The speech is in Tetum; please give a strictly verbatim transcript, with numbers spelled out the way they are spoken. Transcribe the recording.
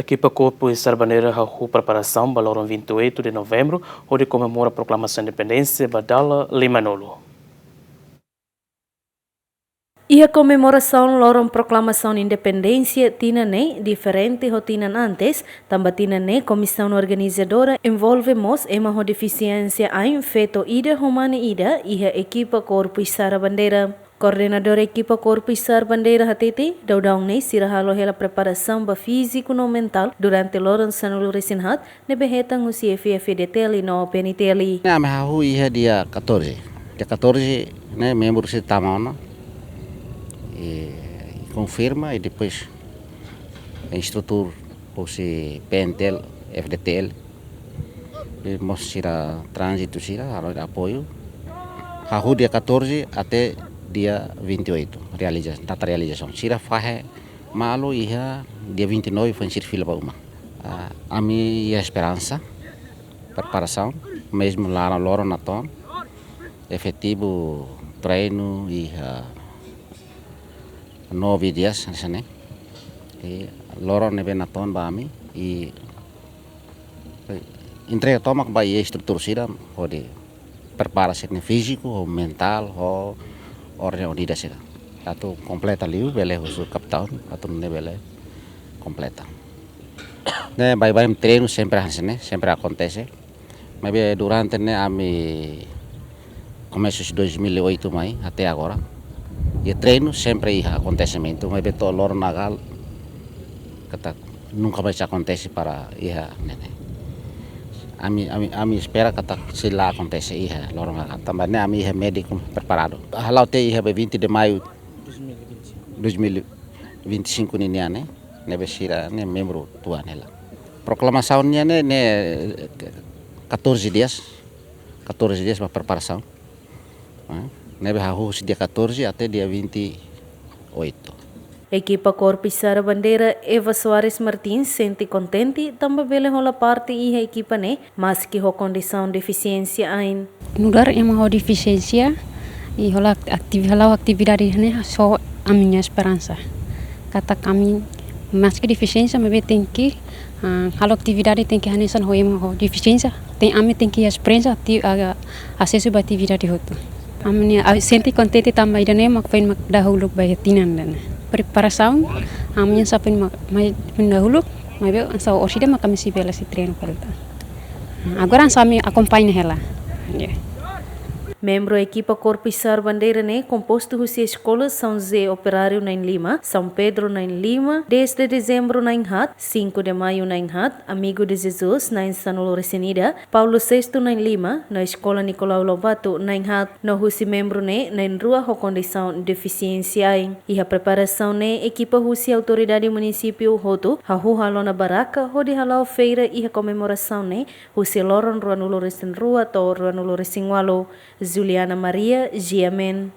Ekipa Korpu Isar Bandeira hahú preparasaun ba loron vinte e oito de Novembro, hodi komemora proklamasaun independénsia ba dala lima-nulu. Iha komemorasaun loron proklamasaun independénsia tinan ne'e diferente ho tinan antes, tanba tinan ne'e komisaun organizadora envolve mós ema ho defisiénsia ain, feto ida ho mane ida iha ekipa Korpu Isar Bandeira. Koordenadór ekipa Korpu Isar Bandeira hatete, daudaun ne'e sira halo hela preparasaun ba fíziku no mentál durante loron sanulu-resin-haat ne'ebé hetan husi F F D T L no P N T L. Ne'e ami hahú iha dia catorze. Dia catorze ne'e membru sira tama ona. I, i konfirma i depois instrutór husi P N T L, F D T L. I mós sira tránzitu sira, halo apoiu. Hahú dia catorze até dia vinte e oito, realiza, data realizasaun. Sira fahe malu iha dia vinte e nove foin sira fila ba uma. Ah, ami iha esperansa, preparasaun, mezmu laran loron natoon, efetivu treinu iha nove dias hanesan ne'e. I loron ne'ebé natoon ba ami, i entrega tomak ba iha instrutór sira, hodi prepara sira-nia fíziku, ho mentál, ho ordem unida sira. Atu kompleta liu, bele husu kapitaun, atu nune'e bele kompleta. Ne'e baibain treinu sempre hanesan ne'e, sempre akontese. Maibé durante ne'e ami komesa husi dois mil e oito mai até agora. I treinu sempre iha akontesimentu, maibé to'o loron agora katak nunka mais akontese para iha ne'e. Ami, ami, ami espera katak sei la akontese iha loron agora. Tanba ne'e ami iha médiku preparadu. Hala'o tiha iha ba vinte de maio dois mil e vinte e cinco ninian ne'e, ne'ebé sira ne'e membru tuan hela. Proklamasaun nian ne'e, ne'e catorze dias, catorze dias ba preparasaun. Eh, ne'ebé hahú husi dia catorze até dia vinte e oito. Ekipa Korpu Isar Bandeira Eva Soares Martins sente kontente tanba bele hola parte iha ekipa ne'e, maski ho kondisaun defisiénsia ain. Nu'udar ema ho defisiénsia, i hola aktiv-, hala'o atividade ne'e só ami-nia esperansa. Katak ami maski defisiénsia, maibé tenke, ah, halo atividade tenke hanesan ho ema ho defisiénsia. Tenke, ami tenke iha esperiénsia ati-, ah, asesu ba atividade hotu. Ami-nia, ah, sente kontente tanba ida-ne'e mak foin mak dahuluk ba iha tinan ida-ne'e. Preparasaun, ami hanesan foin mak, mai foin dahuluk, maibé hanesan orsida mak ami sei bele sei treinu fali tan. Agora hanesan ami akompaña hela. Ya. Membru ekipa Korpu Isar Bandeira ne'e kompostu husi eskola São José Operário na'in lima, São Pedro na'in lima, dez de Dezembro na'in haat, cinco de Maio na'in haat, Amigo de Jesus na'in sanulu-resin-ida, Paulo sexto na'in lima, no Eskola Nicolau Lobato na'in haat, no husi membru ne'e na'in rua ho kondisaun defisiénsia ain. Iha preparasaun ne'e ekipa husi autoridade munisípiu hotu hahú halo ona barraka hodi hala'o feira iha komemorasaun ne'e husi loron ruanulu-resin-rua to'o ruanulu-resin-ualu. Juliana Maria, G M N.